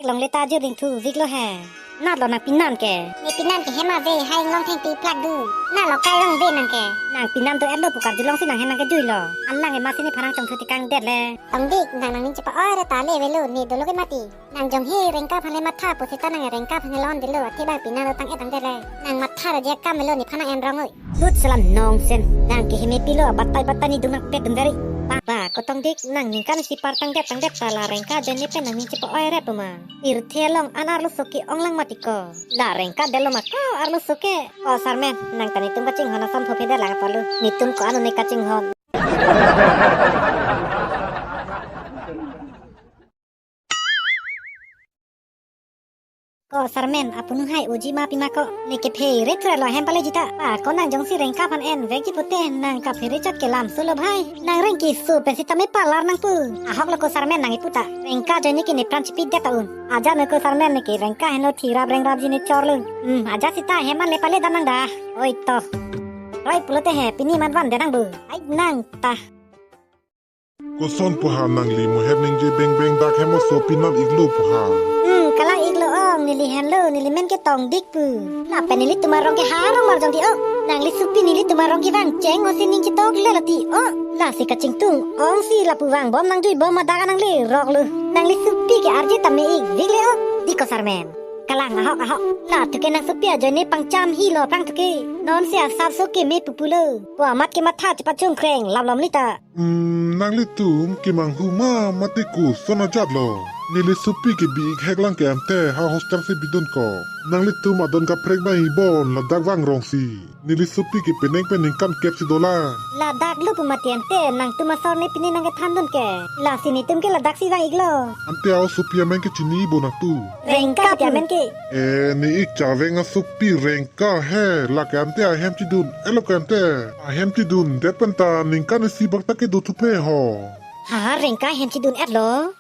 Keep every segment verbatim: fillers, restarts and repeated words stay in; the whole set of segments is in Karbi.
Tong le ta jur ding thu vik lo he. Nat lo nang pinan ke. Ne pinan ke hem ave, hai inglong thengpi plak dun. Nat lo kai rong ve nang ke. Nang pinan do-et lo pu karjulongsi nang hem nang kejui lo. Alang ke masi nephan nang chongthu tekang det le. Tongdik, nang nangning chepa-oi ra ta le avelo, ne dolo ke mati. Nang jong he Rengka aphan le matha pusita nang Rengka aphan le lon dilo, athe bang pinan lo tang-et tang det le. Nang matha ra je akam avelo, nephan nang en rong oi. Lut salam nongsen, nang ke heme pilo, batai batai ne dung nang pet dung dari. Ba, ba, ko Tongdik, nang ningkan isi par tang det tang det ta la Rengka ajoine pen nangning chepa-oi ra pu ma. Pirthe along an arloso ke-ong lang mati ko. La Rengka det lo ma ko arloso ke. Ko Sarmen, nang ta netum kachinghon ason thophe det lang apotlo. Netum ko-an un-e kachinghon. Ko Sarmen, apunu hai uji ma pima ko. Ne kephe ret ra lo hem pale jita. Pa, ko nang jongsi Rengka aphan en vekji pute nang kaphere chot ke lam solo bhai. Nang reng keso pen sitame palar nang pu. Ahok lo ko Sarmen nang ipu ta. Rengka ajoine ke nepran chipi det ta un. Ajat me ko Sarmen ne ke Rengka henlo thirap rengrapji ne chorlo. Hmm, ajat sita hem an le pale dam nang da. Oi to. Roi pulote he pini mat van det nang bu. Ai nang ta. Koson pu ha nangli muher ningje beng beng dak hem oso pinan iklo pu ha. Hmm, kalang iklo ong, neli henlo, neli men ke Tongdik pu. Lapen nelitum arong ke harong marjong di ong. Nangli supi nelitum arong kevang cheng osi ning chitok le lati ong. Lasi kachingtung ongsi lapu vangbom nangjui bom ma dak nangli rok lo. Nangli supi ke arje tame ik vik le ong. Di ko Sarmen. Kalang ahok ahok. La thu ke nang supi ajoine pangcham hilo aphrang thu ke. Nonsi asapso keme pupu lo. Pu amat ke matha chepachungkreng lam lom lita. Hmm, nanglitum kemanghu ma mati koson ajat lo. Neli supi ke bi ik hek lang ke ante ha hostel si bidun ko. Nanglitum adon kaprek bang ibon ladak vang rongsi. Neli supi ke penang pen ningkan kep si dolang. Ladak lo pu mati ante nangtum asor ne pine nang kethan dun ke. Lasi netum ke ladak si vang iklo. Ante a-o supi amen ke chini bo nangtum. Rengka pu amen ke. Eh, ne ik chaveng asupi Rengka he, lake ante ahem chidun, elo ke ante. Ahem chidun det pen ta ningkan isi bak ta kedo thuphe ho. Ha, Rengka ahem chidun-et lo.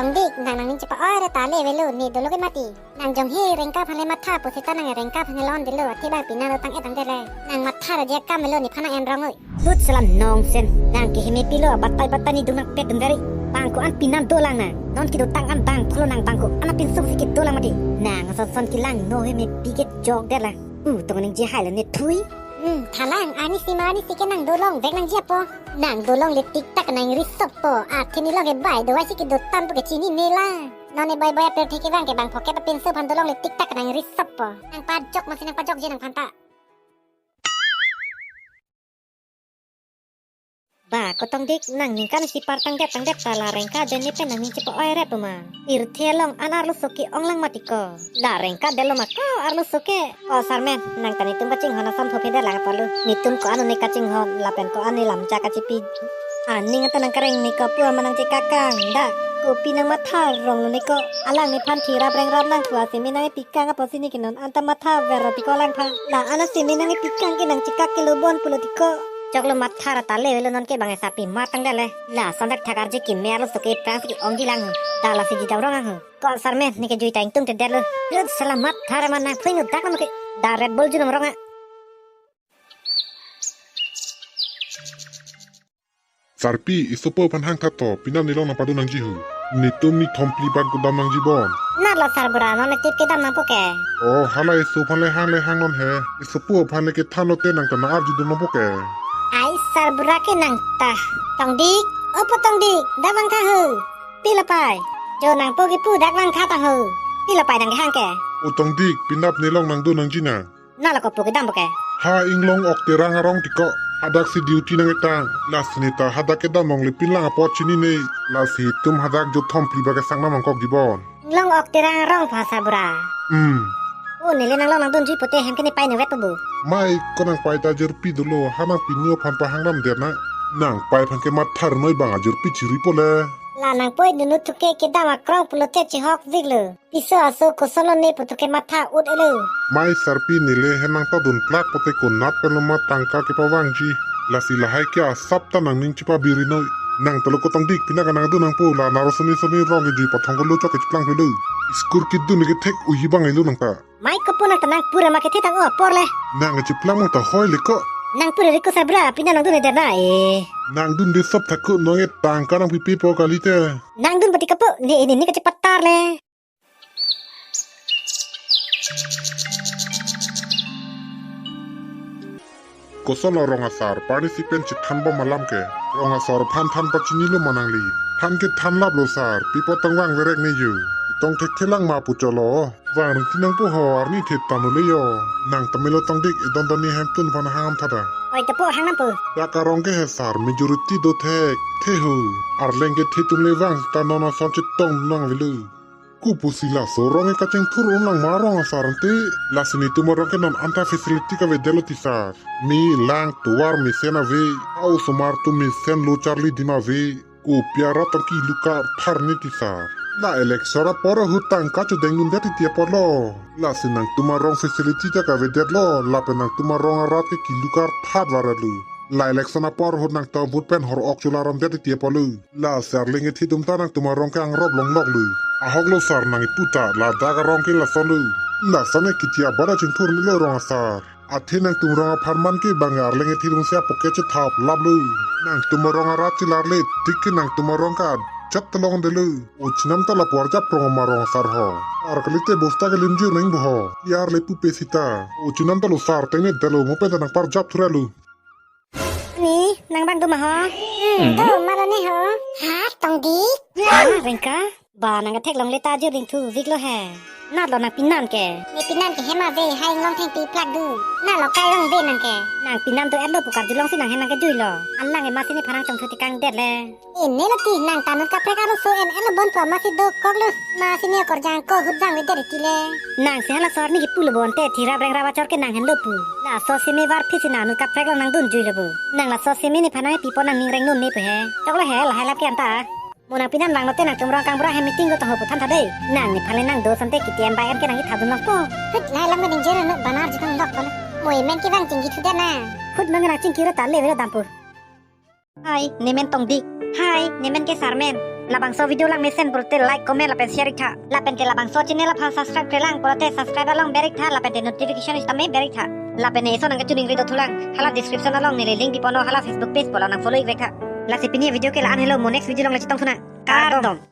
Tongdik, nang nangning chepa-oi ra ta le avelo, ne dolo ke mati. Nang jong he Rengka aphan le matha pusita nang Rengka aphan le lon dilo, athe bang pinan lo tang-et tang det le. Nang matha ra je akam avelo, nephan nang en rong oi. Lut salam nongsen, nang ke heme pilo, batai batai ne dung nang pet dung dari. Bang ko-an pinan dolang nang. Non kedotang an bang pholo nang bang ko-an apinsongsi kedolang mati. Nang ason son kelangno hemepi kejok det lang. Uh, tong ningje hai lo ne thui. Hmm, thalang, arnisi ma arnisi ke nang dolong vek nangji apo. Nang dolongle tiktak nang risop po. Athe ne long ke bai do-ai si kedo tang pu ke chinine lang. Non ne bai bai apirthe kevang ke bang phoket apinso aphan dolongle tiktak nang risop po. Nang pajok masi nang pajokji nangphan ta. Ba, ko Tongdik, nang ningkan isi par tang det tang det ta la Rengka ajoine pen nangning chepa-oi ra pu ma. Pirthe along an arloso ke-ong lang mati ko. La Rengka det lo ma ko arloso ke. Ko Sarmen, nang ta netum kachinghon ason thophe det lang apotlo. Netum ko-an un-e kachinghon, lapen ko-an ne lamcha kachipi. Aning anta nang kareng ne ko pu ama nang chekakang, da. Kopi nang matha rong lo ne ko. Alang nephan thirap rengrap nang pu aseme nang pikang apotsi ne ke non anta matha ver ra ti ko langpha. La an aseme nang pikang ke nang chekak kelo bon pulo ti ko. Choklo matha ra ta le avelo non ke bang esa pi matang det le. Lason thakthak arje keme arloso ke prang si ongji lang ho. Da lasi ji dam rong ang ho. Ko Sarmen ne kejui ta ingtung te det lo. Lut salam matha ra ma nang phui nu dak nang ke. Da Red Bull ju nang rong a. Sarpi, isopo aphan hang tha to, pinan nelong nangpado nangji ho. Netum ni thom phli bak kedam nangji bon. Nat lo sarbura, non ne tip kedam nangpo ke. Oh, hala iso aphan le hang le hang non he. Isopo aphan le kethan lote nang ta nang-arju dun nangpo ke. Ai sarbura ke nang ta. Tongdik, opo Tongdik, dak vang tha ho. Pi lapai. Jo nangpo kepu dak vang tha tang ho. Pi lapai nang kehang ke. O Tongdik, pinap nelong nangdo nangji na. Nalo kopu kedam bo ke. Ha inglong ok terang arong ti ko. Hadak si duty nang-etang. Lasi ne ta hadak kedam ong le pin lang apot chinine. Lasi itum hadak jo thom phli bak kesang nang mangkok di bon. Inglong ok terang arong pha sarbura. Hmm. O nele nanglong nangdunji pute hem ke ne pai ne vet po bu. Mai ko nangpai ta jirpi dolo, ha nangpinu aphan pahang dam der na. Nangpai aphan ke matha noi bang ajirpi chiri po le. La nangpoi dunu thu ke kedam akrong pulote chihok vik lo. Piso aso koson lo ne pu thu ke matha ut-e lo. Mai sarpi nele hem nang ta dun plak pote konat pen lo ma tangka kepavangji. Lasi lahai ke asap ta nangning chepabiri noi. Nang tolo ko Tongdik pina ka nangdun nangpo la naro soni soni rong kejui pathong ko lo chok kechiplang pelo. School kedun kethek uhi bang elo nang ta. Mai kopu nang ta nang pura ma kethe tang o apor le. Nang kechiplang mang ta hoi le ko. Nang pura riko sabra, pina nangdun eder na e. Nangdunde sop thakku nonge tangka nangpipepo kalite. Nangdun pati kapo, ne ini ne kachepatar le. Kosonlo rong asar, parnisi pen chethanbom alam ke. Rong asar aphan than pachinilo ma nangli. Than ke thanlaplo sar, pi apot tangvang verek ne yo. Tong thekthelang ma pu cholo. Vang ring ti nangpo ho, arni the tanu le yo. Nang tamelo tongdik, edon doni hemtun aphan hang tha da. Oi tapo hang nampo. Dak arong ke he sar, majority do thek, the hu. Arleng ke the atum le vang ta non ason chetong nang velu. Kopusi laso rong ke kachingthur unlang ma rong asar ante. Lasi netum arong ke non anta facility kavedetlo ti sar. Mi lang tovar mesen ave, a-osomar atum mesen lo charli adim ave. Kopi arat tong kilu karthar ne ti sar. La election apor ahut tangka chodengdundet titi apotlo. Lasi nangtum arong facility ta kavedetlo, lapen nangtum arong arat ke kilu karthat varalo. La election apor ahut nangtum vote pen hor-ok cholaramdet titi apotlo. Lasi arleng kethe atum ta nangtum arong ke angrop longloklo. Ahoklo sar nang ipu ta, ladak arong ke lasonlo. Lason e kiti abada chingthur nilo rong asar. Athe nangtum arong apharman ke bang arleng kethe atum si apoke chethap laplo. Nangtum arong arat chelarle, tik ke nangtum arong ke ajat ta longdetlo. O chenam ta lapu arjap rong ma rong asar ho. Ar kalite bosta ke limjir nang bo ho. Yar le pupe sita. O chenam ta lo sar tengne detlo mo pen ta nangparjap thurelo. Ni, nang bang do ma ho? Hmm, do ma lo ne ho. Ha, tongdik. Ha, Rengka? Ba nang kathek longle ta jur ding thu vik lo he. Nat lo nang pinan ke. Ne pinan ke hema ve hai long theng pi plak du. Na lo kai long ve nang ke. Nang pinan do et lo pu karjulong si nang he nang kejui lo. An nang e masi nephan nang chongthu tekang det le. Ene lo ti nang ta anut kaprek arloso en et lo bon pu masi dokok lo. Masi ne korjang ko hut jang le det ti le. Nang si hala sor ni kipu lo bon te thira breng rawa chor ke nang henlo pu. Laso si me var phi si nang anut kaprek long nang dunjui lo pu. Nang laso si me nephan nang pipo nang ning reng nun ne pu he. Choklo he lahai lap ke anta. Mo nang pinan vanglo te nangtum rong kangbura hem meeting ko tong ho pu than tha dei. Nang nephan le nang do sante K T M bai em ke nang kithadun long po. Hut lahai lam ke ning jero no banar jutang dok pon. Mo emen ke vang chingki thu det na. Hut nang nang chingki ro ta le vero dampu. Hai, nemen tongdik. Hai, nemen ke sarmen. Labangso video lang mesen pulote like, comment lapen share ik tha. Lapen ke labangso channel aphan subscribe kre lang pulote subscribe along ber ik tha lapen te notification sitame ber ik tha. Lapen ne ison nang kachuningri do thulang. Hala description along neli link piponlo hala Facebook page pulo nang follow ik vek tha. Lasi pini video ke la-an helo, mo next video along le chetong thunang. Kardom.